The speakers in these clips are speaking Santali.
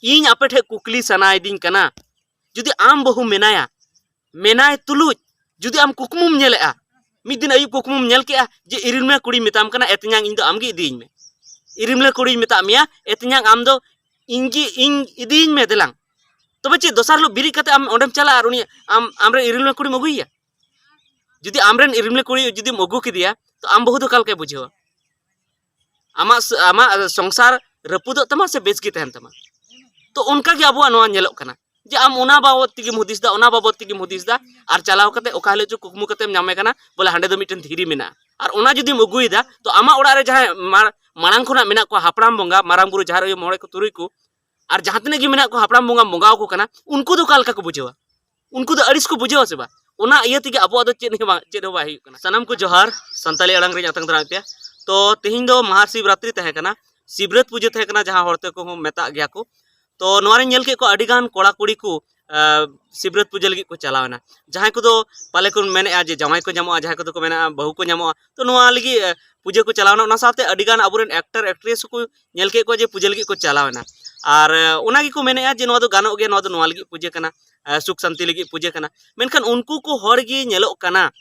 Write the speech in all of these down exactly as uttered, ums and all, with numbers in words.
ᱤᱧ ᱟᱯᱮ ᱴᱷᱮᱱ ᱠᱩᱠᱞᱤ ᱥᱟᱱᱟᱭᱤᱫᱤᱧ ᱠᱟᱱᱟ, ᱡᱩᱫᱤ ᱟᱢ ᱵᱟᱹᱦᱩ ᱢᱮᱱᱟᱭᱟ, ᱢᱮᱱᱟᱭ ᱛᱩᱞᱩᱡ ᱡᱩᱫᱤ ᱟᱢ ᱠᱩᱠᱢᱩᱢ ᱧᱮᱞᱮᱜᱼᱟ, ᱢᱤᱫ ᱫᱤᱱ ᱟᱹᱭᱩᱵ ᱠᱩᱠᱢᱩᱢ ᱧᱮᱞ ᱠᱮᱜᱼᱟ ᱡᱮ ᱤᱨᱤᱞ ᱢᱮ ᱠᱩᱲᱤᱧ ᱢᱮᱛᱟᱢ ᱠᱟᱱᱟ, ᱮ ᱛᱮᱧᱟᱝ ᱤᱧ ᱫᱚ ᱟᱢᱜᱮ ᱤᱫᱤᱭᱤᱧ ᱢᱮ᱾ ᱤᱨᱤᱞ ᱢᱮ ᱠᱩᱲᱤᱧ ᱢᱮᱛᱟᱜ ᱢᱮᱭᱟ, ᱮ ᱛᱮᱧᱟᱝ ᱟᱢ ᱫᱚ ᱤᱧ ᱜᱮ, ᱤᱧ ᱤᱫᱤᱭᱤᱧ ᱢᱮ ᱫᱮᱞᱟᱝ᱾ ᱛᱚᱵᱮ ᱪᱮᱫ ᱫᱚᱥᱟᱨ ᱦᱤᱞᱳᱜ ᱵᱤᱨᱤᱫ ᱠᱟᱛᱮ ᱟᱢ ᱚᱸᱰᱮᱢ ᱪᱟᱞᱟᱜᱼᱟ ᱟᱨ ᱩᱱᱤ ᱟᱢ, ᱟᱢᱨᱮᱱ ᱤᱨᱤᱞ ᱢᱮ ᱠᱩᱲᱤᱢ ᱟᱹᱜᱩᱭᱮᱭᱟ? ᱡᱩᱫᱤ ᱟᱢᱨᱮᱱ ᱤᱨᱤᱞ ᱢᱮ ᱠᱩᱲᱤ ᱡᱩᱫᱤᱢ ᱟᱹᱜᱩ ᱠᱮᱫᱮᱭᱟ, ᱛᱚ ᱟᱢ ᱵᱟᱹᱦᱩ ᱫᱚ ᱚᱠᱟ ᱞᱮᱠᱟᱭ ᱵᱩᱡᱷᱟᱹᱣᱟ? ᱟᱢᱟᱜ ᱥ-, ᱟᱢᱟᱜ ᱥᱚᱝᱥᱟᱨ ᱨᱟᱹᱯᱩᱫᱚᱜ ᱛᱟᱢᱟ ᱥᱮ ᱵᱮᱥ ᱜᱮ ᱛᱟᱦᱮᱱ ᱛᱟᱢᱟ? ᱛᱚ ᱚᱱᱠᱟ ᱜᱮ ᱟᱵᱚᱣᱟᱜ ᱱᱚᱣᱟ ᱧᱮᱞᱚᱜ ᱠᱟᱱᱟ ᱡᱮ ᱟᱢ ᱚᱱᱟ ᱵᱟᱵᱚᱫ ᱛᱮᱜᱮᱢ ᱦᱩᱫᱤᱥ ᱫᱟ, ᱚᱱᱟ ᱵᱟᱵᱚᱫ ᱛᱮᱜᱮᱢ ᱦᱩᱫᱤᱥ ᱫᱟ, ᱟᱨ ᱪᱟᱞᱟᱣ ᱠᱟᱛᱮ ᱚᱠᱟ ᱦᱤᱞᱳᱜ ᱪᱚ ᱠᱩᱠᱢᱩ ᱠᱟᱛᱮᱢ ᱧᱟᱢᱮ ᱠᱟᱱᱟ ᱵᱚᱞᱮ ᱦᱟᱸᱰᱮ ᱫᱚ ᱢᱤᱫᱴᱮᱱ ᱫᱷᱤᱨᱤ ᱢᱮᱱᱟᱜᱼᱟ, ᱟᱨ ᱚᱱᱟ ᱡᱩᱫᱤᱢ ᱟᱹᱜᱩᱭᱮᱫᱟ, ᱛᱚ ᱟᱢᱟᱜ ᱚᱲᱟᱜ ᱨᱮ ᱡᱟᱦᱟᱸᱭ ᱢᱟᱲ-, ᱢᱟᱲᱟᱝ ᱠᱷᱚᱱᱟᱜ ᱢᱮᱱᱟᱜ ᱠᱚᱣᱟ, ᱦᱟᱯᱲᱟᱢ ᱵᱚᱸᱜᱟ, ᱢᱟᱨᱟᱝ ᱵᱩᱨᱩ, ᱡᱟᱦᱮᱨ ᱟᱭᱳ, ᱢᱚᱬᱮ ᱠᱚ, ᱛᱩᱨᱩᱭ ᱠᱚ, ᱟᱨ ᱡᱟᱦᱟᱸ ᱛᱤᱱᱟᱹᱜ ᱜᱮ ᱢᱮᱱᱟᱜ ᱠᱚᱣᱟ ᱦᱟᱯᱲᱟᱢ ᱵᱚᱸᱜᱟᱢ ᱵᱚᱸᱜᱟ ᱟᱠᱚ ᱠᱟᱱᱟ, ᱩᱱᱠᱩ ᱫᱚ ᱚᱠᱟ ᱞᱮᱠᱟ ᱠᱚ ᱵᱩᱡᱷᱟᱹᱣᱟ? ᱩᱱᱠᱩ ᱫᱚ ᱟᱹᱲᱤᱥ ᱠᱚ ᱵᱩᱡᱷᱟᱹᱣᱟ ᱥᱮ ᱵᱟᱝ? ᱚᱱᱟ ᱤᱭᱟᱹ ᱛᱮᱜᱮ ᱟᱵᱚᱣᱟᱜ ᱫᱚ ᱪᱮᱫ ᱦᱚᱸ ᱵᱟᱝ, ᱪᱮᱫ ᱦᱚᱸ ᱵᱟᱭ ᱦᱩᱭᱩᱜ ᱠᱟᱱᱟ᱾ ᱥᱟᱱᱟᱢ ᱠᱚ ᱡᱚᱦᱟᱨ, ᱥᱟᱱᱛᱟᱲᱤ ᱟᱲᱟᱝ ᱨᱤᱧ ᱟᱛᱟᱝ ᱫᱟᱨᱟᱢᱮᱫ ᱯᱮᱭᱟ᱾ ᱛᱚ ᱛᱮᱦᱮᱧ ᱫᱚ ᱢᱟᱦᱟ ᱥᱤᱵᱨᱟᱛᱨᱤ ᱛᱟᱦᱮᱸ ᱠᱟᱱᱟ, ᱥᱤᱵᱨᱟᱹᱛ ᱯᱩᱡᱟᱹ ᱛᱟᱦᱮᱸ ᱠᱟᱱᱟ, ᱡᱟᱦᱟᱸ ᱦᱚᱲ ᱛᱮᱠᱚ ᱦᱚᱸ ᱢᱮᱛᱟᱜ ᱜᱮᱭᱟ ᱠᱚ᱾ ᱛᱚ ᱱᱚᱣᱟ ᱨᱤᱧ ᱧᱮᱞ ᱠᱮᱫ ᱠᱚᱣᱟ ᱟᱹᱰᱤ ᱜᱟᱱ ᱠᱚᱲᱟ ᱠᱩᱲᱤ ᱠᱚ, ᱟᱸ, ᱥᱤᱵᱨᱟᱹᱛ ᱯᱩᱡᱟᱹ ᱞᱟᱹᱜᱤᱫ ᱠᱚ ᱪᱟᱞᱟᱣ ᱮᱱᱟ᱾ ᱡᱟᱦᱟᱸᱭ ᱠᱚᱫᱚ ᱯᱟᱞᱮ ᱠᱚ ᱢᱮᱱᱮᱫᱼᱟ ᱡᱮ ᱡᱟᱶᱟᱭ ᱠᱚ ᱧᱟᱢᱚᱜᱼᱟ, ᱡᱟᱦᱟᱸᱭ ᱠᱚᱫᱚ ᱠᱚ ᱢᱮᱱᱮᱫᱼᱟ ᱵᱟᱹᱦᱩ ᱠᱚ ᱧᱟᱢᱚᱜᱼᱟ᱾ ᱛᱚ ᱱᱚᱣᱟ ᱞᱟᱹᱜᱤᱫ, ᱟᱸ, ᱯᱩᱡᱟᱹ ᱠᱚ ᱪᱟᱞᱟᱣ ᱮᱱᱟ᱾ ᱚᱱᱟ ᱥᱟᱶᱛᱮ ᱟᱹᱰᱤ ᱜᱟᱱ ᱟᱵᱚᱨᱮᱱ actor actress ᱦᱚᱸᱠᱚ ᱧᱮᱞ ᱠᱮᱫ ᱠᱚᱣᱟ ᱡᱮ ᱯᱩᱡᱟᱹ ᱞᱟᱹᱜᱤᱫ ᱠᱚ ᱪᱟᱞᱟᱣ ᱮᱱᱟ᱾ ᱟᱨ, ᱟᱸ, ᱚᱱᱟ ᱜᱮᱠᱚ ᱢᱮᱱᱮᱫᱼᱟ ᱡᱮ ᱱᱚᱣᱟ ᱫᱚ ᱜᱟᱱᱚᱜ ᱜᱮᱭᱟ, ᱱᱚᱣᱟ ᱫᱚ ᱱᱚᱣᱟ ᱞᱟᱹᱜᱤᱫ ᱯᱩᱡᱟᱹ ᱠᱟᱱᱟ, ᱟᱸ, ᱥᱩᱠ ᱥᱟᱱᱛᱤ ᱞᱟᱹᱜᱤᱫ ᱯᱩᱡᱟᱹ ᱠᱟᱱᱟ᱾ ᱢᱮᱱᱠᱷᱟᱱ ᱩᱱᱠᱩ ᱠᱚ ᱦᱚᱲ ᱜᱮ ᱧᱮᱞᱚᱜ ᱠᱟᱱᱟ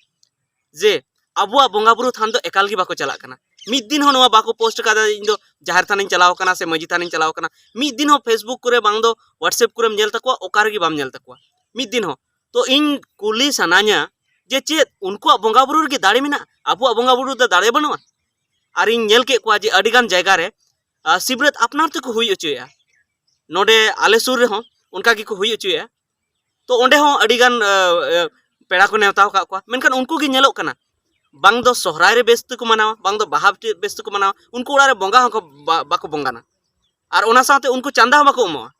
ᱡᱮ ᱟᱵᱚᱣᱟᱜ ᱵᱚᱸᱜᱟ ᱵᱩᱨᱩ ᱛᱷᱟᱱ ᱫᱚ ᱮᱠᱟᱞ ᱜᱮ ᱵᱟᱠᱚ ᱪᱟᱞᱟᱜ ᱠᱟᱱᱟ᱾ ᱢᱤᱫ ᱫᱤᱱ ᱦᱚᱸ ᱱᱚᱣᱟ ᱵᱟᱠᱚ post ᱠᱟᱫᱟ, "ᱤᱧ ᱫᱚ ᱡᱟᱦᱮᱨ ᱛᱷᱟᱱᱤᱧ ᱪᱟᱞᱟᱣ ᱠᱟᱱᱟ ᱥᱮ ᱢᱟᱹᱡᱷᱤ ᱛᱷᱟᱱᱤᱧ ᱪᱟᱞᱟᱣ ᱠᱟᱱᱟ᱾" ᱢᱤᱫ ᱫᱤᱱ ᱦᱚᱸ Facebook ᱠᱚᱨᱮ ᱵᱟᱝ ᱫᱚ WhatsApp ᱠᱚᱨᱮᱢ ᱧᱮᱞ ᱛᱟᱠᱚᱣᱟ, ᱚᱠᱟ ᱨᱮᱜᱮ ᱵᱟᱢ ᱧᱮᱞ ᱛᱟᱠᱚᱣᱟ ᱢᱤᱫ ᱫᱤᱱ ᱦᱚᱸ᱾ ᱛᱚ ᱤᱧ ᱠᱩᱞᱤ ᱥᱟᱱᱟᱧᱟ ᱡᱮ ᱪᱮᱫ ᱩᱱᱠᱩᱣᱟᱜ ᱵᱚᱸᱜᱟ ᱵᱩᱨᱩ ᱨᱮᱜᱮ ᱫᱟᱲᱮ ᱢᱮᱱᱟᱜᱼᱟ? ᱟᱵᱚᱣᱟᱜ ᱵᱚᱸᱜᱟ ᱵᱩᱨᱩ ᱨᱮᱫᱚ ᱫᱟᱲᱮ ᱵᱟᱹᱱᱩᱜᱼᱟ? ᱟᱨᱤᱧ ᱧᱮᱞ ᱠᱮᱫ ᱠᱚᱣᱟ ᱡᱮ ᱟᱹᱰᱤ ᱜᱟᱱ ᱡᱟᱭᱜᱟ ᱨᱮ, ᱟᱨ ᱥᱤᱵᱨᱟᱹᱛ ᱟᱯᱱᱟᱨ ᱛᱮᱠᱚ ᱦᱩᱭ ᱦᱚᱪᱚᱭᱮᱫᱼᱟ᱾ ᱱᱚᱰᱮ ᱟᱞᱮ ᱥᱩᱨ ᱨᱮᱦᱚᱸ ᱚᱱᱠᱟ ᱜᱮᱠᱚ ᱦᱩᱭ ᱦᱚᱪᱚᱭᱮᱫᱼᱟ᱾ ᱛᱚ ᱚᱸᱰᱮ ᱦᱚᱸ ᱟᱹᱰᱤ ᱜᱟᱱ, ᱟᱸ, ᱟᱸ, ᱯᱮᱲᱟ ᱠᱚ ᱱᱮᱣᱛᱟ ᱟᱠᱟᱫ ᱠᱚᱣᱟ, ᱢᱮᱱᱠᱷᱟᱱ ᱩᱱᱠᱩ ᱜᱮ ᱧᱮᱞᱚᱜ ᱠᱟᱱᱟ ᱵᱟᱝ ᱫᱚ ᱥᱚᱦᱨᱟᱭ ᱨᱮ ᱵᱮᱥ ᱛᱮᱠᱚ ᱢᱟᱱᱟᱣᱟ, ᱵᱟᱝ ᱫᱚ ᱵᱟᱦᱟ ᱵᱮᱥ ᱛᱮᱠᱚ ᱢᱟᱱᱟᱣᱟ, ᱩᱱᱠᱩ ᱚᱲᱟᱜ ᱨᱮ ᱵᱚᱸᱜᱟ ᱦᱚᱸᱠᱚ ᱵᱟ-, ᱵᱟᱠᱚ ᱵᱚᱸᱜᱟᱱᱟ᱾ ᱟᱨ ᱚᱱᱟ ᱥᱟᱶᱛᱮ ᱩᱱᱠᱩ ᱪᱟᱸᱫᱟ ᱦᱚᱸ ᱵᱟᱠᱚ ᱮᱢᱚᱜᱼᱟ᱾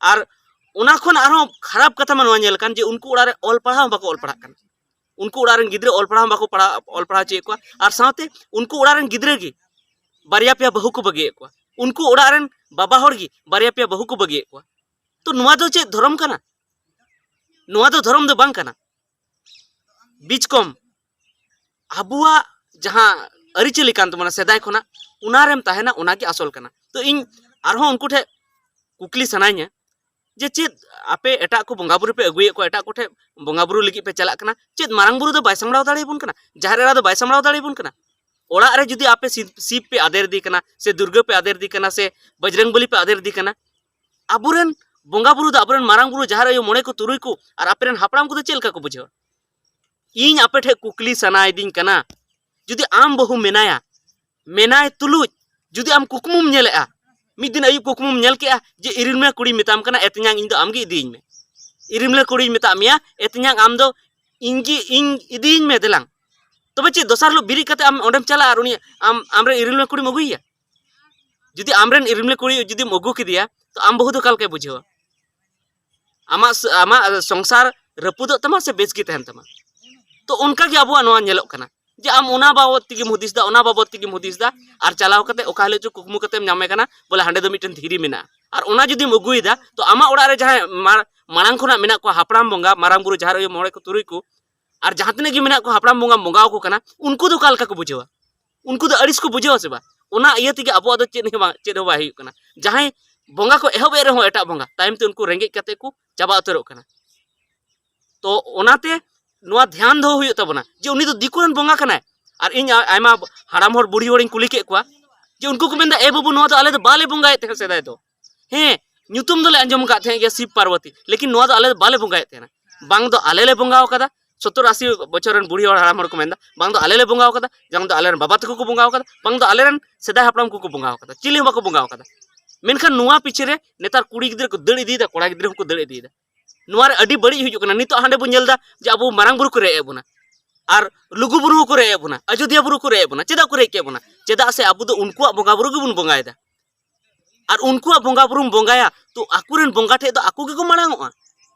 ᱟᱨ ᱚᱱᱟ ᱠᱷᱚᱱ ᱟᱨᱦᱚᱸ ᱠᱷᱟᱨᱟᱯ ᱠᱟᱛᱷᱟ ᱢᱟ ᱱᱚᱣᱟ ᱧᱮᱞ ᱠᱟᱱ ᱡᱮ ᱩᱱᱠᱩ ᱚᱲᱟᱜ ᱨᱮ ᱚᱞ ᱯᱟᱲᱦᱟᱣ ᱦᱚᱸ ᱵᱟᱠᱚ ᱚᱞ ᱯᱟᱲᱦᱟᱜ ᱠᱟᱱᱟ᱾ ᱩᱱᱠᱩ ᱚᱲᱟᱜ ᱨᱮᱱ ᱜᱤᱫᱽᱨᱟᱹ ᱚᱞ ᱯᱟᱲᱦᱟᱣ ᱦᱚᱸ ᱵᱟᱠᱚ ᱯᱟᱲᱦᱟᱣ, ᱚᱞ ᱯᱟᱲᱦᱟᱣ ᱦᱚᱪᱚᱭᱮᱫ ᱠᱚᱣᱟ, ᱟᱨ ᱥᱟᱶᱛᱮ ᱩᱱᱠᱩ ᱚᱲᱟᱜ ᱨᱮᱱ ᱜᱤᱫᱽᱨᱟᱹ ᱜᱮ ᱵᱟᱨᱭᱟ ᱯᱮᱭᱟ ᱵᱟᱹᱦᱩ ᱠᱚ ᱵᱟᱹᱜᱤᱭᱮᱫ ᱠᱚᱣᱟ᱾ ᱩᱱᱠᱩ ᱚᱲᱟᱜ ᱨᱮᱱ ᱵᱟᱵᱟ ᱦᱚᱲ ᱜᱮ ᱵᱟᱨᱭᱟ ᱯᱮᱭᱟ ᱵᱟᱹᱦᱩ ᱠᱚ ᱵᱟᱹᱜᱤᱭᱮᱫ ᱠᱚᱣᱟ᱾ ᱛᱚ ᱱᱚᱣᱟ ᱫᱚ ᱪᱮᱫ ᱫᱷᱚᱨᱚᱢ ᱠᱟᱱᱟ? ᱱᱚᱣᱟ ᱫᱚ ᱫᱷᱚᱨᱚᱢ ᱫᱚ ᱵᱟᱝ ᱠᱟᱱᱟ᱾ ᱵᱤᱪᱠᱚᱢ ᱟᱵᱚᱣᱟᱜ ᱡᱟᱦᱟᱸ ᱟᱹᱨᱤᱪᱟᱹᱞᱤ ᱠᱟᱱ ᱛᱟᱵᱚᱱᱟ ᱥᱮᱫᱟᱭ ᱠᱷᱚᱱᱟᱜ, ᱚᱱᱟ ᱨᱮᱢ ᱛᱟᱦᱮᱱᱟ, ᱚᱱᱟ ᱜᱮ ᱟᱥᱚᱞ ᱠᱟᱱᱟ᱾ ᱛᱚ ᱤᱧ ᱟᱨᱦᱚᱸ ᱩᱱᱠᱩ ᱴᱷᱮᱱ ᱠᱩᱠᱞᱤ ᱥᱟᱱᱟᱧᱟ ᱡᱮ ᱪᱮᱫ ᱟᱯᱮ ᱮᱴᱟᱜ ᱠᱚ ᱵᱚᱸᱜᱟ ᱵᱩᱨᱩ ᱯᱮ ᱟᱹᱜᱩᱭᱮᱫ ᱠᱚᱣᱟ, ᱮᱴᱟᱜ ᱠᱚᱴᱷᱮᱱ ᱵᱚᱸᱜᱟ ᱵᱩᱨᱩ ᱞᱟᱹᱜᱤᱫ ᱯᱮ ᱪᱟᱞᱟᱜ ᱠᱟᱱᱟ, ᱪᱮᱫ ᱢᱟᱨᱟᱝ ᱵᱩᱨᱩ ᱫᱚ ᱵᱟᱭ ᱥᱟᱢᱵᱲᱟᱣ ᱫᱟᱲᱮᱭᱟᱵᱚᱱ ᱠᱟᱱᱟ? ᱡᱟᱦᱮᱨ ᱮᱨᱟ ᱫᱚ ᱵᱟᱭ ᱥᱟᱢᱵᱲᱟᱣ ᱫᱟᱲᱮᱭᱟᱵᱚᱱ ᱠᱟᱱᱟ? ᱚᱲᱟᱜ ᱨᱮ ᱡᱩᱫᱤ ᱟᱯᱮ ᱥᱤᱵ ᱥᱤᱵ ᱯᱮ ᱟᱫᱮᱨ ᱤᱫᱤ ᱠᱟᱱᱟ, ᱥᱮ ᱫᱩᱨᱜᱟᱹ ᱯᱮ ᱟᱫᱮᱨ ᱤᱫᱤ ᱠᱟᱱᱟ, ᱥᱮ ᱵᱚᱡᱽᱨᱚᱝ ᱵᱚᱞᱤ ᱯᱮ ᱟᱫᱮᱨ ᱤᱫᱤ ᱠᱟᱱᱟ, ᱟᱵᱚᱨᱮᱱ ᱵᱚᱸᱜᱟ ᱵᱩᱨᱩ ᱫᱚ, ᱟᱵᱚᱨᱮᱱ ᱢᱟᱨᱟᱝ ᱵᱩᱨᱩ, ᱡᱟᱦᱮᱨ ᱟᱭᱳ, ᱢᱚᱬᱮ ᱠᱚ ᱛᱩᱨᱩᱭ ᱠᱚ ᱟᱨ ᱟᱯᱮᱨᱮᱱ ᱦᱟᱯᱲᱟᱢ ᱠᱚᱫᱚ ᱪᱮᱫ ᱞᱮᱠᱟ ᱠᱚ ᱵᱩᱡᱷᱟᱹᱣᱟ? ᱤᱧ ᱟᱯᱮ ᱴᱷᱮᱱ ᱠᱩᱠᱞᱤ ᱥᱟᱱᱟᱭᱤᱫᱤᱧ ᱠᱟᱱᱟ, ᱡᱩᱫᱤ ᱟᱢ ᱵᱟᱹᱦᱩ ᱢᱮᱱᱟᱭᱟ, ᱢᱮᱱᱟᱭ ᱛᱩᱞᱩᱡ ᱡᱩᱫᱤ ᱟᱢ ᱠᱩᱠᱢᱩᱢ ᱧᱮᱞᱮᱜᱼᱟ, ᱢᱤᱫ ᱫᱤᱱ ᱟᱹᱭᱩᱵ ᱠᱩᱠᱢᱩᱢ ᱧᱮᱞ ᱠᱮᱜᱼᱟ ᱡᱮ ᱤᱨᱤᱞᱢᱮ ᱠᱩᱲᱤ ᱢᱮᱛᱟᱢ ᱠᱟᱱᱟ, "ᱮ ᱛᱮᱧᱟᱝ, ᱤᱧ ᱫᱚ ᱟᱢᱜᱮ ᱤᱫᱤᱭᱤᱧ ᱢᱮ"? ᱤᱨᱤᱞᱢᱮ ᱠᱩᱲᱤ ᱢᱮᱛᱟᱜ ᱢᱮᱭᱟ, "ᱮ ᱛᱮᱧᱟᱝ, ᱟᱢ ᱫᱚ ᱤᱧ ᱜᱮ, ᱤᱧ ᱤᱫᱤᱭᱤᱧ ᱢᱮ ᱫᱮᱞᱟᱝ", ᱛᱚᱵᱮ ᱪᱮᱫ ᱫᱚᱥᱟᱨ ᱦᱤᱞᱳᱜ ᱵᱮᱨᱮᱫ ᱠᱟᱛᱮ ᱟᱢ ᱚᱸᱰᱮᱢ ᱪᱟᱞᱟᱜᱼᱟ ᱟᱨ ᱩᱱᱤ ᱟᱢ, ᱟᱢᱨᱮᱱ ᱤᱨᱤᱞᱢᱮ ᱠᱩᱲᱤᱢ ᱟᱹᱜᱩᱭᱮᱭᱟ? ᱡᱩᱫᱤ ᱟᱢᱨᱮᱱ ᱤᱨᱤᱞᱢᱮ ᱠᱩᱲᱤ ᱡᱩᱫᱤᱢ ᱟᱹᱜᱩ ᱠᱮᱫᱮᱭᱟ, ᱛᱚ ᱟᱢ ᱵᱟᱹᱦᱩ ᱫᱚ ᱚᱠᱟ ᱞᱮᱠᱟᱭ ᱵᱩᱡᱷᱟᱹᱣᱟ? ᱟᱢᱟᱜ ᱥ- ᱟᱢᱟᱜ ᱥᱚᱝᱥᱟᱨ ᱨᱟᱹᱯᱩᱫᱚᱜ ᱛᱟᱢᱟ ᱥᱮ ᱵᱮᱥ ᱜᱮ ᱛᱟᱦᱮᱱ ᱛᱟᱢᱟ? ᱛᱚ ᱚᱱᱠᱟ ᱜᱮ ᱟᱵᱚᱣᱟᱜ ᱱᱚᱣᱟ ᱧᱮᱞᱚᱜ ᱠᱟᱱᱟ ᱡᱮ ᱟᱢ ᱚᱱᱟ ᱵᱟᱵᱚᱫ ᱛᱮᱜᱮᱢ ᱦᱩᱫᱤᱥ ᱫᱟ, ᱚᱱᱟ ᱵᱟᱵᱚᱫ ᱛᱮᱜᱮᱢ ᱦᱩᱫᱤᱥ ᱫᱟ, ᱟᱨ ᱪᱟᱞᱟᱣ ᱠᱟᱛᱮ ᱚᱠᱟ ᱦᱤᱞᱳᱜ ᱪᱚ ᱠᱩᱠᱢᱩ ᱠᱟᱛᱮᱢ ᱧᱟᱢᱮ ᱠᱟᱱᱟ ᱵᱚᱞᱮ ᱦᱟᱸᱰᱮ ᱫᱚ ᱢᱤᱫᱴᱮᱱ ᱫᱷᱤᱨᱤ ᱢᱮᱱᱟᱜᱼᱟ, ᱟᱨ ᱚᱱᱟ ᱡᱩᱫᱤᱢ ᱟᱹᱜᱩᱭᱮᱫᱟ, ᱛᱚ ᱟᱢᱟᱜ ᱚᱲᱟᱜ ᱨᱮ ᱡᱟᱦᱟᱸᱭ ᱢᱟᱲ- ᱢᱟᱲᱟᱝ ᱠᱷᱚᱱᱟᱜ ᱢᱮᱱᱟᱜ ᱠᱚᱣᱟ ᱦᱟᱯᱲᱟᱢ ᱵᱚᱸᱜᱟ, ᱢᱟᱨᱟᱝ ᱵᱩᱨᱩ, ᱡᱟᱦᱮᱨ ᱟᱭᱳ, ᱢᱚᱬᱮ ᱠᱚ ᱛᱩᱨᱩᱭ ᱠᱚ, ᱟᱨ ᱡᱟᱦᱟᱸ ᱛᱤᱱᱟᱹᱜ ᱜᱮ ᱢᱮᱱᱟᱜ ᱠᱚᱣᱟ ᱦᱟᱯᱲᱟᱢ ᱵᱚᱸᱜᱟᱢ ᱵᱚᱸᱜᱟ ᱟᱠᱚ ᱠᱟᱱᱟ, ᱩᱱᱠᱩ ᱫᱚ ᱚᱠᱟ ᱞᱮᱠᱟ ᱠᱚ ᱵᱩᱡᱷᱟᱹᱣᱟ? ᱩᱱᱠᱩ ᱫᱚ ᱟᱹᱲᱤᱥ ᱠᱚ ᱵᱩᱡᱷᱟᱹᱣᱟ ᱥᱮ ᱵᱟᱝ? ᱚᱱᱟ ᱤᱭᱟᱹ ᱛᱮᱜᱮ ᱟᱵᱚᱣᱟᱜ ᱫᱚ ᱪᱮᱫ ᱦᱚᱸ ᱵᱟᱝ, ᱪᱮᱫ ᱦᱚᱸ ᱵᱟᱭ ᱦᱩᱭᱩᱜ ᱠᱟᱱᱟ᱾ ᱡᱟᱦᱟᱸᱭ ᱵᱚᱸᱜᱟ ᱠᱚ ᱮᱦᱚᱵ ᱮᱫ ᱨᱮᱦᱚᱸ ᱮᱴᱟᱜ ᱵᱚᱸᱜᱟ, ᱛᱟᱭᱚᱢ ᱛᱮ ᱩᱱᱠᱩ ᱨᱮᱸᱜᱮᱡ ᱠᱟᱛᱮ ᱠᱚ ᱪᱟᱵᱟ ᱩᱛᱟᱹᱨᱚᱜ ᱠᱟᱱᱟ᱾ ᱛᱚ ᱚᱱᱟᱛᱮ ᱱᱚᱣᱟ ᱫᱷᱮᱭᱟᱱ ᱫᱚᱦᱚ ᱦᱩᱭᱩᱜ ᱛᱟᱵᱚᱱᱟ ᱡᱮ ᱩᱱᱤ ᱫᱚ ᱫᱤᱠᱩ ᱨᱮᱱ ᱵᱚᱸᱜᱟ ᱠᱟᱱᱟᱭ᱾ ᱟᱨ ᱤᱧ ᱟ- ᱟᱭᱢᱟ ᱦᱟᱲᱟᱢ ᱦᱚᱲ, ᱵᱩᱲᱦᱤ ᱦᱚᱲᱤᱧ ᱠᱩᱞᱤ ᱠᱮᱫ ᱠᱚᱣᱟ ᱡᱮ ᱩᱱᱠᱩ ᱠᱚ ᱢᱮᱱᱫᱟ, "ᱮ ᱵᱟᱹᱵᱩ, ᱱᱚᱣᱟ ᱫᱚ ᱟᱞᱮ ᱫᱚ ᱵᱟᱞᱮ ᱵᱚᱸᱜᱟᱭᱮᱫ ᱛᱟᱦᱮᱸᱫ ᱥᱮᱫᱟᱭ ᱫᱚ᱾ ᱦᱮᱸ, ᱧᱩᱛᱩᱢ ᱫᱚᱞᱮ ᱟᱸᱡᱚᱢ ᱟᱠᱟᱫ ᱛᱟᱦᱮᱸᱫ ᱜᱮᱭᱟ ᱥᱤᱵ ᱯᱟᱨᱵᱚᱛᱤ, ᱞᱮᱠᱤᱱ ᱱᱚᱣᱟ ᱫᱚ ᱟᱞᱮ ᱫᱚ ᱵᱟᱞᱮ ᱵᱚᱸᱜᱟᱭᱮᱫ ᱛᱟᱦᱮᱱᱟ᱾ ᱵᱟᱝ ᱫᱚ ᱟᱞᱮ ᱞᱮ ᱵᱚᱸᱜᱟ ᱟᱠᱟᱫᱟ", ᱥᱚᱛᱛᱚᱨ ᱟᱥᱤ ᱵᱚᱪᱷᱚᱨ ᱨᱮᱱ ᱵᱩᱲᱦᱤ ᱦᱚᱲ, ᱦᱟᱲᱟᱢ ᱦᱚᱲ ᱠᱚ ᱢᱮᱱᱫᱟ, "ᱵᱟᱝ ᱫᱚ ᱟᱞᱮ ᱞᱮ ᱵᱚᱸᱜᱟ ᱟᱠᱟᱫᱟ, ᱵᱟᱝ ᱫᱚ ᱟᱞᱮ ᱨᱮᱱ ᱵᱟᱵᱟ ᱛᱟᱠᱚ ᱠᱚ ᱵᱚᱸᱜᱟ ᱟᱠᱟᱫᱟ, ᱵᱟᱝ ᱫᱚ ᱟᱞᱮ ᱨᱮᱱ ᱥᱮᱫᱟᱭ ᱦᱟᱯᱲᱟᱢ ᱠᱚᱠᱚ ᱵᱚᱸᱜᱟ ᱟᱠᱟᱫᱟ, ᱪᱤᱞᱤ ᱦᱚᱸ ᱵᱟᱠᱚ ᱵᱚᱸᱜᱟ ᱟᱠᱟᱫᱟ᱾" ᱢᱮᱱᱠᱷᱟᱱ ᱱᱚᱣᱟ ᱯᱤᱪᱷᱮ ᱨᱮ ᱱᱮᱛᱟᱨ ᱠᱩᱲᱤ ᱜᱤᱫᱽᱨᱟᱹ ᱠᱚ ᱫᱟᱹᱲ ᱤᱫᱤᱭᱮᱫᱟ, ᱠᱚᱲᱟ ᱜᱤᱫᱽᱨᱟᱹ ᱦᱚᱸᱠᱚ ᱫᱟᱹᱲ ᱤᱫᱤᱭᱮᱫᱟ᱾ ᱱᱚᱣᱟ ᱨᱮ ᱟᱹᱰᱤ ᱵᱟᱹᱲᱤᱡ ᱦᱩᱭᱩᱜ ᱠᱟᱱᱟ᱾ ᱱᱤᱛᱚᱜ ᱦᱟᱸᱰᱮ ᱵᱚᱱ ᱧᱮᱞ ᱮᱫᱟ ᱡᱮ ᱟᱵᱚ ᱢᱟᱨᱟᱝ ᱵᱩᱨᱩ ᱠᱚ ᱨᱮᱡ ᱮᱫ ᱵᱚᱱᱟ, ᱟᱨ ᱞᱩᱜᱩ ᱵᱩᱨᱩ ᱦᱚᱸᱠᱚ ᱨᱮᱡ ᱮᱫ ᱵᱚᱱᱟ, ᱟᱡᱳᱫᱤᱭᱟ ᱵᱩᱨᱩ ᱠᱚ ᱨᱮᱡ ᱮᱫ ᱵᱚᱱᱟ᱾ ᱪᱮᱫᱟᱜ ᱠᱚ ᱨᱮᱡ ᱠᱮᱫ ᱵᱚᱱᱟ? ᱪᱮᱫᱟᱜ ᱥᱮ ᱟᱵᱚ ᱫᱚ ᱩᱱᱠᱩᱣᱟᱜ ᱵᱚᱸᱜᱟ ᱵᱩᱨᱩ ᱜᱮᱵᱚᱱ ᱵᱚᱸᱜᱟᱭᱮᱫᱟ᱾ ᱟᱨ ᱩᱱᱠᱩᱣᱟᱜ ᱵᱚᱸᱜᱟ ᱵᱩᱨᱩᱢ ᱵᱚᱸᱜᱟᱭᱟ, ᱛᱚ ᱟᱠᱚᱨᱮᱱ ᱵᱚᱸᱜᱟ ᱴᱷᱮᱡ ᱫᱚ ᱟᱠᱚ ᱜᱮᱠᱚ ᱢᱟᱲᱟᱝ ᱚᱜᱼᱟ᱾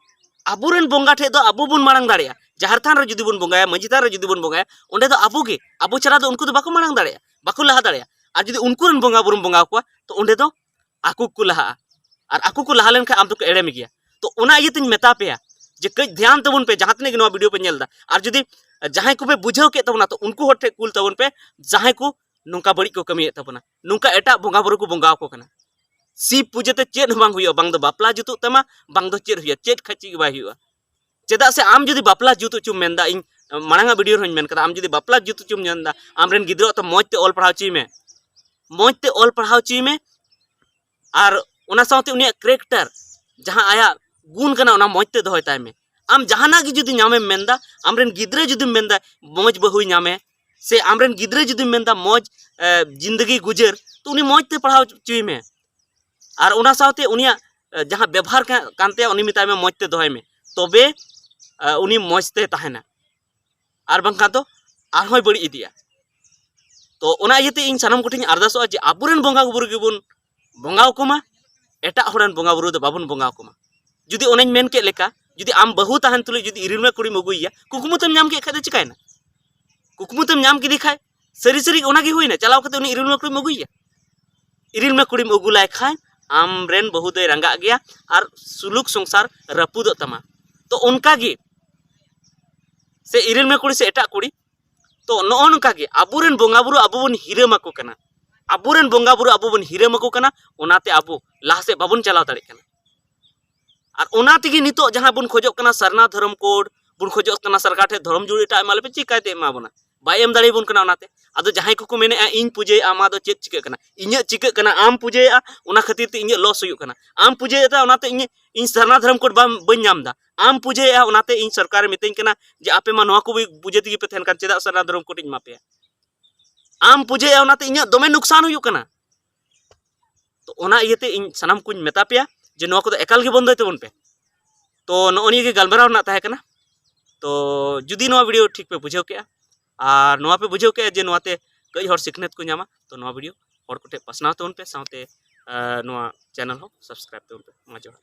ᱟᱵᱚᱨᱮᱱ ᱵᱚᱸᱜᱟ ᱴᱷᱮᱡ ᱫᱚ ᱟᱵᱚ ᱵᱚᱱ ᱢᱟᱲᱟᱝ ᱫᱟᱲᱮᱭᱟᱜᱼᱟ᱾ ᱡᱟᱦᱮᱨ ᱛᱷᱟᱱ ᱨᱮ ᱡᱩᱫᱤ ᱵᱚᱱ ᱵᱚᱸᱜᱟᱭᱟ, ᱢᱟᱹᱡᱷᱤ ᱛᱷᱟᱱ ᱨᱮ ᱡᱩᱫᱤ ᱵᱚᱱ ᱵᱚᱸᱜᱟᱭᱟ, ᱚᱸᱰᱮ ᱫᱚ ᱟᱵᱚ ᱜᱮ, ᱟᱵᱚ ᱪᱷᱟᱲᱟ ᱫᱚ ᱩᱱᱠᱩ ᱫᱚ ᱵᱟᱠᱚ ᱢᱟᱲᱟᱝ ᱫᱟᱲᱮᱭᱟᱜᱼᱟ, ᱵᱟᱠᱚ ᱞᱟᱦᱟ ᱫᱟᱲᱮᱭᱟᱜᱼᱟ᱾ ᱟᱨ ᱡᱩᱫᱤ ᱩᱱᱠᱩ ᱨᱮᱱ ᱵᱚᱸᱜᱟ ᱵᱩᱨᱩᱢ ᱵᱚᱸᱜᱟ ᱟᱠᱚᱣᱟ, ᱛᱚ ᱚᱸᱰᱮ ᱫᱚ ᱟᱠᱚ ᱠᱚ ᱞᱟᱦᱟᱜᱼᱟ᱾ ᱟᱨ ᱟᱠᱚ ᱠᱚ ᱞᱟᱦᱟ ᱞᱮᱱᱠᱷᱟᱱ ᱟᱢ ᱫᱚᱠᱚ ᱮᱲᱮ ᱢᱮᱜᱮᱭᱟ᱾ ᱛᱚ ᱚᱱᱟ ᱤᱭᱟᱹᱛᱮᱧ ᱢᱮᱛᱟ ᱯᱮᱭᱟ ᱡᱮ ᱠᱟᱹᱡ ᱫᱷᱮᱭᱟᱱ ᱛᱟᱵᱚᱱ ᱯᱮ, ᱡᱟᱦᱟᱸ ᱛᱤᱱᱟᱹᱜ ᱜᱮ ᱱᱚᱣᱟ ᱵᱷᱤᱰᱤᱭᱳ ᱯᱮ ᱧᱮᱞ ᱮᱫᱟ᱾ ᱟᱨ ᱡᱩᱫᱤ ᱡᱟᱦᱟᱸᱭ ᱠᱚᱯᱮ ᱵᱩᱡᱷᱟᱹᱣ ᱠᱮᱫ ᱛᱟᱵᱚᱱᱟ, ᱛᱚ ᱩᱱᱠᱩ ᱦᱚᱲ ᱴᱷᱮᱱ ᱠᱩᱞ ᱛᱟᱵᱚᱱ ᱯᱮ, ᱡᱟᱦᱟᱸᱭ ᱠᱚ ᱱᱚᱝᱠᱟ ᱵᱟᱹᱲᱤᱡ ᱠᱚ ᱠᱟᱹᱢᱤᱭᱮᱫ ᱛᱟᱵᱚᱱᱟ, ᱱᱚᱝᱠᱟ ᱮᱴᱟᱜ ᱵᱚᱸᱜᱟ ᱵᱩᱨᱩ ᱠᱚ ᱵᱚᱸᱜᱟ ᱟᱠᱚ ᱠᱟᱱᱟ᱾ ᱥᱤᱵ ᱯᱩᱡᱟᱹ ᱛᱮ ᱪᱮᱫ ᱦᱚᱸ ᱵᱟᱝ ᱦᱩᱭᱩᱜᱼᱟ, ᱵᱟᱝ ᱫᱚ ᱵᱟᱯᱞᱟ ᱡᱩᱛᱩᱜ ᱛᱟᱢᱟ, ᱵᱟᱝ ᱫᱚ ᱪᱮᱫ ᱦᱩᱭᱩᱜᱼᱟ, ᱪᱮᱫ ᱠᱷᱟᱡ ᱪᱮᱫ ᱜᱮ ᱵᱟᱭ ᱦᱩᱭᱩᱜᱼᱟ᱾ ᱪᱮᱫᱟᱜ ᱥᱮ ᱟᱢ ᱡᱩᱫᱤ ᱵᱟᱯᱞᱟ ᱡᱩᱛ ᱦᱚᱪᱚᱢ ᱢᱮᱱᱫᱟ, ᱤᱧ ᱢᱟᱲᱟᱝ ᱟᱜ ᱵᱷᱤᱰᱤᱭᱳ ᱨᱮᱦᱚᱸᱧ ᱢᱮᱱ ᱠᱟᱫᱟ, ᱟᱢ ᱡᱩᱫᱤ ᱵᱟᱯᱞᱟ ᱡᱩᱛ ᱦᱚᱪᱚᱢ ᱢᱮᱱᱫᱟ, ᱟᱢᱨᱮᱱ ᱜᱤᱫᱽᱨᱟᱹ ᱛᱚ ᱢᱚᱡᱽ ᱛᱮ ᱚᱞ ᱯᱟᱲᱦᱟᱣ ᱦᱚᱪᱚᱭ ᱢᱮ, ᱢᱚᱡᱽ ᱛᱮ ᱚᱞ ᱯᱟᱲᱦᱟᱣ ᱦᱚᱪᱚᱭ ᱢᱮ᱾ ᱟᱨ ᱚᱱᱟ ᱥᱟᱶᱛᱮ ᱩᱱᱤᱭᱟᱜ ᱠᱮᱨᱮᱠᱴᱟᱨ, ᱡᱟᱦᱟᱸ ᱟᱭᱟᱜ ᱜᱩᱱ ᱠᱟᱱᱟ, ᱚᱱᱟ ᱢᱚᱡᱽ ᱛᱮ ᱫᱚᱦᱚᱭ ᱛᱟᱭ ᱢᱮ᱾ ᱟᱢ ᱡᱟᱦᱟᱱᱟᱜ ᱜᱮ ᱡᱩᱫᱤ ᱧᱟᱢᱮᱢ ᱢᱮᱱᱫᱟ, ᱟᱢᱨᱮᱱ ᱜᱤᱫᱽᱨᱟᱹ ᱡᱩᱫᱤᱢ ᱢᱮᱱᱫᱟ ᱢᱚᱡᱽ ᱵᱟᱹᱦᱩᱭ ᱧᱟᱢᱮ, ᱥᱮ ᱟᱢᱨᱮᱱ ᱜᱤᱫᱽᱨᱟᱹ ᱡᱩᱫᱤᱢ ᱢᱮᱱᱫᱟ ᱢᱚᱡᱽ, ᱮ, ᱡᱤᱱᱫᱮᱜᱤ ᱜᱩᱡᱟᱹᱨ, ᱛᱚ ᱩᱱᱤ ᱢᱚᱡᱽ ᱛᱮ ᱯᱟᱲᱦᱟᱣ ᱦᱚᱪᱚᱭ ᱢᱮ᱾ ᱟᱨ ᱚᱱᱟ ᱥᱟᱶᱛᱮ ᱩᱱᱤᱭᱟᱜ, ᱮ, ᱡᱟᱦᱟᱸ ᱵᱮᱵᱚᱦᱟᱨ ᱠᱟ-, ᱠᱟᱱ ᱛᱟᱭᱟ, ᱩᱱᱤ ᱢᱮᱛᱟᱭ ᱢᱮ ᱢᱚᱡᱽ ᱛᱮ ᱫᱚᱦᱚᱭ ᱢᱮ, ᱛᱚᱵᱮ, ᱮ, ᱩᱱᱤ ᱢᱚᱡᱽ ᱛᱮ ᱛᱟᱦᱮᱱᱟ᱾ ᱟᱨ ᱵᱟᱝᱠᱷᱟᱱ ᱫᱚ ᱟᱨᱦᱚᱸᱭ ᱵᱟᱹᱲᱤᱡ ᱤᱫᱤᱜᱼᱟ᱾ ᱛᱚ ᱚᱱᱟ ᱤᱭᱟᱹᱛᱮ ᱤᱧ ᱥᱟᱱᱟᱢ ᱠᱚᱴᱷᱮᱱ ᱤᱧ ᱟᱨᱫᱟᱥᱚᱜᱼᱟ ᱡᱮ ᱟᱵᱚᱨᱮᱱ ᱵᱚᱸᱜᱟ ᱵᱩᱨᱩ ᱜᱮᱵᱚᱱ ᱵᱚᱸᱜᱟ ᱟᱠᱚ ᱢᱟ, ᱮᱴᱟᱜ ᱦᱚᱲ ᱨᱮᱱ ᱵᱚᱸᱜᱟ ᱵᱩᱨᱩ ᱫᱚ ᱵᱟᱵᱚᱱ ᱵᱚᱸᱜᱟ ᱟᱠᱚ ᱢᱟ᱾ ᱡᱩᱫᱤ ᱚᱱᱮᱧ ᱢᱮᱱ ᱠᱮᱫ ᱞᱮᱠᱟ, ᱡᱩᱫᱤ ᱟᱢ ᱵᱟᱹᱦᱩ ᱛᱟᱦᱮᱱ ᱛᱩᱞᱩᱡ ᱡᱩᱫᱤ ᱤᱨᱤᱞ ᱢᱮ ᱠᱩᱲᱤᱢ ᱟᱹᱜᱩᱭᱮᱭᱟ, ᱠᱩᱠᱢᱩ ᱛᱮᱢ ᱧᱟᱢ ᱠᱮᱫ ᱠᱷᱟᱡ ᱫᱚ ᱪᱤᱠᱟᱭᱮᱱᱟ? ᱠᱩᱠᱢᱩ ᱛᱮᱢ ᱧᱟᱢ ᱠᱮᱫᱮ ᱠᱷᱟᱡ, ᱥᱟᱹᱨᱤ ᱥᱟᱹᱨᱤ ᱚᱱᱟ ᱜᱮ ᱦᱩᱭᱱᱟ, ᱪᱟᱞᱟᱣ ᱠᱟᱛᱮ ᱩᱱᱤ ᱤᱨᱤᱞ ᱢᱮ ᱠᱩᱲᱤᱢ ᱟᱹᱜᱩᱭᱮᱭᱟ᱾ ᱤᱨᱤᱞ ᱢᱮ ᱠᱩᱲᱤᱢ ᱟᱹᱜᱩ ᱞᱟᱭ ᱠᱷᱟᱱ ᱟᱢ ᱨᱮᱱ ᱵᱟᱹᱦᱩ ᱫᱚᱭ ᱨᱟᱸᱜᱟᱜ ᱜᱮᱭᱟ ᱟᱨ ᱥᱩᱞᱩᱠ ᱥᱚᱝᱥᱟᱨ ᱨᱟᱹᱯᱩᱫᱚᱜ ᱛᱟᱢᱟ᱾ ᱛᱚ ᱚᱱᱠᱟ ᱜᱮ ᱥᱮ ᱤᱨᱤᱞ ᱢᱮ ᱠᱩᱲᱤ ᱥᱮ ᱮᱴᱟᱜ ᱠᱩᱲᱤ, ᱛᱚ ᱱᱚᱜᱼᱚ ᱱᱚᱝᱠᱟ ᱜᱮ ᱟᱵᱚᱨᱮᱱ ᱵᱚᱸᱜᱟ ᱵᱩᱨᱩ ᱟᱵᱚ ᱵᱚᱱ ᱦᱤᱨᱟᱹᱢ ᱟᱠᱚ ᱠᱟᱱᱟ, ᱟᱵᱚᱨᱮᱱ ᱵᱚᱸᱜᱟ ᱵᱩᱨᱩ ᱟᱵᱚ ᱵᱚᱱ ᱦᱤᱨᱟᱹᱢ ᱟᱠᱚ ᱠᱟᱱᱟ, ᱚᱱᱟᱛᱮ ᱟᱵᱚ ᱞᱟᱦᱟ ᱥᱮᱫ ᱵᱟᱵᱚᱱ ᱪᱟᱞᱟᱣ ᱫᱟᱲᱮᱭᱟᱜ ᱠᱟᱱᱟ᱾ ᱟᱨ ᱚᱱᱟ ᱛᱮᱜᱮ ᱱᱤᱛᱚᱜ ᱡᱟᱦᱟᱸ ᱵᱚᱱ ᱠᱷᱚᱡᱚᱜ ᱠᱟᱱᱟ ᱥᱟᱨᱱᱟ ᱫᱷᱚᱨᱚᱢ ᱠᱳᱰ, ᱵᱚᱱ ᱠᱷᱚᱡᱚᱜ ᱠᱟᱱᱟ ᱥᱚᱨᱠᱟᱨ ᱴᱷᱮᱱ ᱫᱷᱚᱨᱚᱢ ᱡᱩᱲᱤ ᱮᱴᱟᱜ ᱮᱢᱟ ᱞᱮᱯᱮ, ᱪᱮᱫ ᱠᱟᱭᱛᱮ ᱮᱢᱟ ᱵᱚᱱᱟ? ᱵᱟᱭ ᱮᱢ ᱫᱟᱲᱮᱭᱟᱵᱚᱱ ᱠᱟᱱᱟ᱾ ᱚᱱᱟᱛᱮ ᱟᱫᱚ ᱡᱟᱦᱟᱸᱭ ᱠᱚᱠᱚ ᱢᱮᱱᱮᱫᱼᱟ ᱤᱧ ᱯᱩᱡᱟᱹᱭᱮᱫᱼᱟ, ᱟᱢᱟᱜ ᱫᱚ ᱪᱮᱫ ᱪᱤᱠᱟᱹᱜ ᱠᱟᱱᱟ? ᱤᱧᱟᱹᱜ ᱪᱤᱠᱟᱹᱜ ᱠᱟᱱᱟ, ᱟᱢ ᱯᱩᱡᱟᱹᱭᱮᱫᱼᱟ, ᱚᱱᱟ ᱠᱷᱟᱹᱛᱤᱨ ᱛᱮ ᱤᱧᱟᱹᱜ ᱞᱚᱥ ᱦᱩᱭᱩᱜ ᱠᱟᱱᱟ᱾ ᱟᱢ ᱯᱩᱡᱟᱹᱭᱮᱫᱟ, ᱚᱱᱟᱛᱮ ᱤᱧ, ᱤᱧ ᱥᱟᱨᱱᱟ ᱫᱷᱚᱨᱚᱢ ᱠᱳᱰ ᱵᱟᱢ, ᱵᱟᱹᱧ ᱧᱟᱢ ᱮᱫᱟ᱾ ᱟᱢ ᱯᱩᱡᱟᱹᱭᱮᱫᱼᱟ, ᱚᱱᱟᱛᱮ ᱤᱧ ᱥᱚᱨᱠᱟᱨᱮ ᱢᱤᱛᱟᱹᱧ ᱠᱟᱱᱟ ᱡᱮ ᱟᱯᱮ ᱢᱟ ᱱᱚᱣᱟ ᱠᱚ ᱯᱩᱡᱟᱹ ᱛᱮᱜᱮ ᱯᱮ ᱛᱟᱦᱮᱱ ᱠᱟᱱ, ᱪᱮᱫᱟᱜ ᱥᱟᱨᱱᱟ ᱫᱷᱚᱨᱚᱢ ᱠᱳᱰ ᱤᱧ ᱮᱢᱟ ᱯᱮᱭᱟ? ᱟᱢ ᱯᱩᱡᱟᱹᱭᱮᱫᱼᱟ, ᱚᱱᱟᱛᱮ ᱤᱧᱟᱹᱜ ᱫᱚᱢᱮ ᱱᱩᱠᱥᱟᱱ ᱦᱩᱭᱩᱜ ᱠᱟᱱᱟ᱾ ᱛᱚ ᱚᱱᱟ ᱤᱭᱟᱹᱛᱮ ᱤᱧ ᱥᱟᱱᱟᱢ ᱠᱚᱧ ᱢᱮᱛᱟ ᱯᱮᱭᱟ ᱡᱮ ᱱᱚᱣᱟ ᱠᱚᱫᱚ ᱮᱠᱟᱞ ᱜᱮ ᱵᱚᱱᱫᱚᱭ ᱛᱟᱵᱚᱱ ᱯᱮ᱾ ᱛᱚ ᱱᱚᱜᱼᱚ ᱱᱤᱭᱟᱹ ᱜᱮ ᱜᱟᱞᱢᱟᱨᱟᱣ ᱨᱮᱱᱟᱜ ᱛᱟᱦᱮᱸ ᱠᱟᱱᱟ᱾ ᱛᱚ ᱡᱩᱫᱤ ᱱᱚᱣᱟ ᱵᱷᱤᱰᱤᱭᱳ ᱴᱷᱤᱠ ᱯᱮ ᱵᱩᱡᱷᱟᱹᱣ ᱠᱮᱜᱼᱟ ᱟᱨ ᱱᱚᱣᱟ ᱯᱮ ᱵᱩᱡᱷᱟᱹᱣ ᱠᱮᱜᱼᱟ ᱡᱮ ᱱᱚᱣᱟᱛᱮ ᱠᱟᱹᱡ ᱦᱚᱲ ᱥᱤᱠᱷᱱᱟᱹᱛ ᱠᱚ ᱧᱟᱢᱟ, ᱛᱚ ᱱᱚᱣᱟ ᱵᱷᱤᱰᱤᱭᱳ ᱦᱚᱲ ᱠᱚᱴᱷᱮᱱ ᱯᱟᱥᱱᱟᱣ ᱛᱟᱵᱚᱱ ᱯᱮ, ᱥᱟᱶᱛᱮ, ᱟᱨ, ᱱᱚᱣᱟ ᱪᱮᱱᱮᱞ ᱦᱚᱸ ᱥᱟᱵᱥᱠᱨᱟᱭᱤᱵ ᱛᱟᱵᱚᱱ ᱯᱮ᱾ ᱢᱟ ᱡᱚᱦᱟᱨ᱾